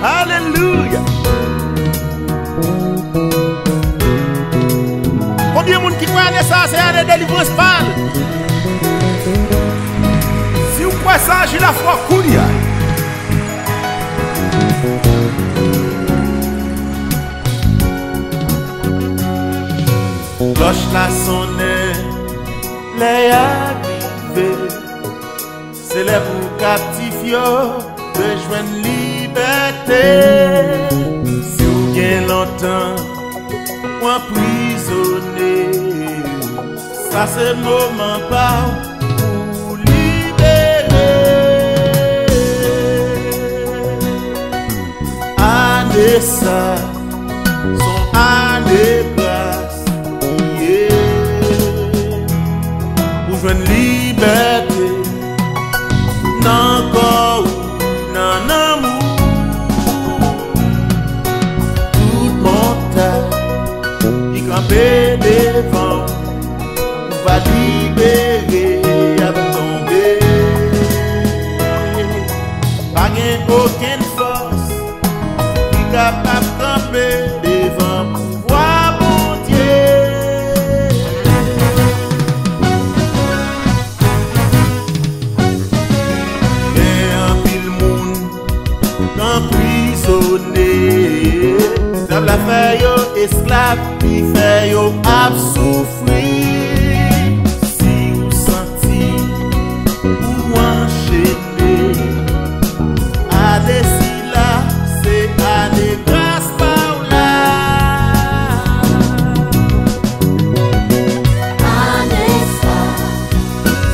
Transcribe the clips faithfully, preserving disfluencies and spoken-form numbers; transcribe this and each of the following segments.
Alelouya! Konbyen moun ki kwè ane sa a se ane delivrans pa l? Si w kwè sa, aji lafwa w kounye a. Klòch la sonnen, lè a rive. Se lè pou kaptif yo rejwenn libète. Si w gen lontan w anprizone, sa se moman pa w pou libere. Ane sa, s on ane gras, yeah. Ou jwenn libète nan kò w, nan nanm ou. Tout montay ki kanpe devan w, ou va libere, ap tonbe. Pa gen okenn fòs ki kapab kanpe devan pouvwa Bondye. Gen anpil moun k anprizone. Dyab la fè yo esklav, li fè yo ap soufri. Si w santi ou anchene, ane sila se ane gras pa w la. Ane sa,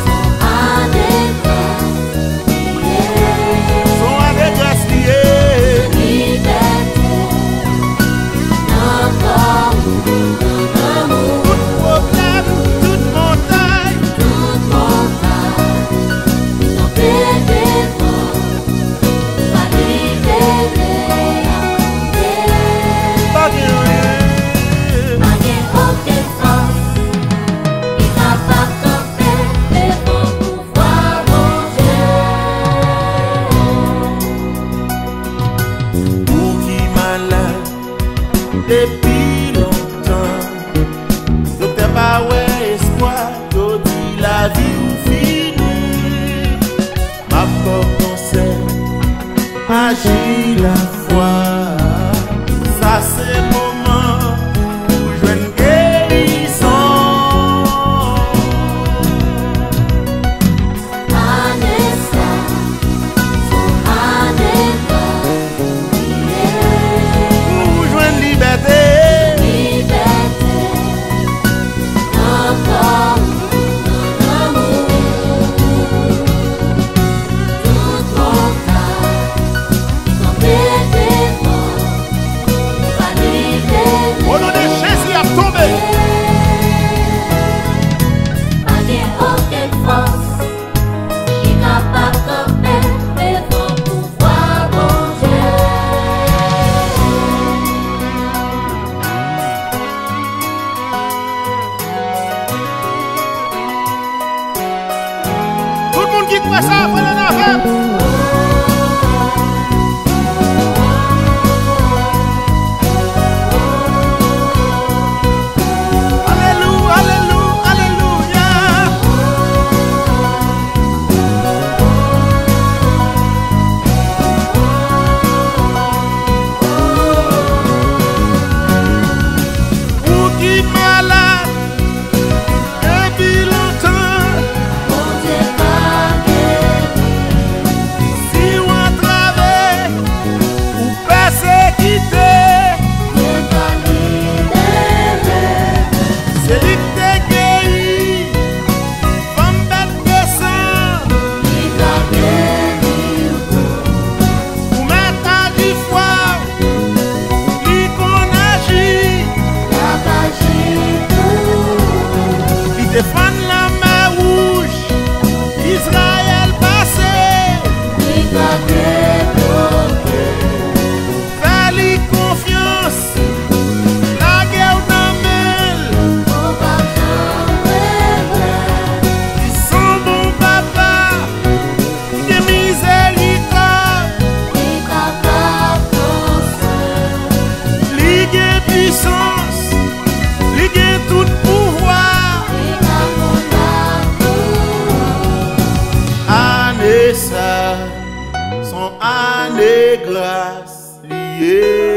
s on ane gras li ye. S on ane gras li ye. Libète nan kò w, nan nanm ou. Tout pwoblèm, tout montay, tout montay ki kanpe devan w, va libere, ap tonbe. Pa gen anyen. Pa gen okenn fòs ki kapab kanpe devan pouvwa Bondye. Ou ki malad depi lontan, doktè pa wè espwa, yo di lavi w fini. M ap ba w konsèy, aji lafwa. Sa se moman pou w jwenn gerizon. Ane sa, s on ane gras li ye. Pou w jwenn libète. Libète nan kò w, nan nanm ou. Tout montay ki kanpe devan w, va libere. O non de Jezi, ap tonbe. Pa gen okenn fòs ki kapab kanpe devan pouvwa Bondye. Tout moun ki kwè sa, fè lè n avè m. Alelou, alelou, alelouya. Ou ki malad depi lontan, Bondye ka geri. Si w antrave, ou pèsekite, Bondye ka libere. Se li k te geri fanm bèt de san. Li ka geri w tou. Ou mèt aji fwa w. Li konn aji. L ap aji pou ou. Li te fann Lanmè Wouj. Izrayèl pase. Li ka debloke. Fè li konfyans. Lage w nan men l. Ou p ap janm regrèt. Li s on bon papa. Li gen mizerikòd. Son ane gras li ye.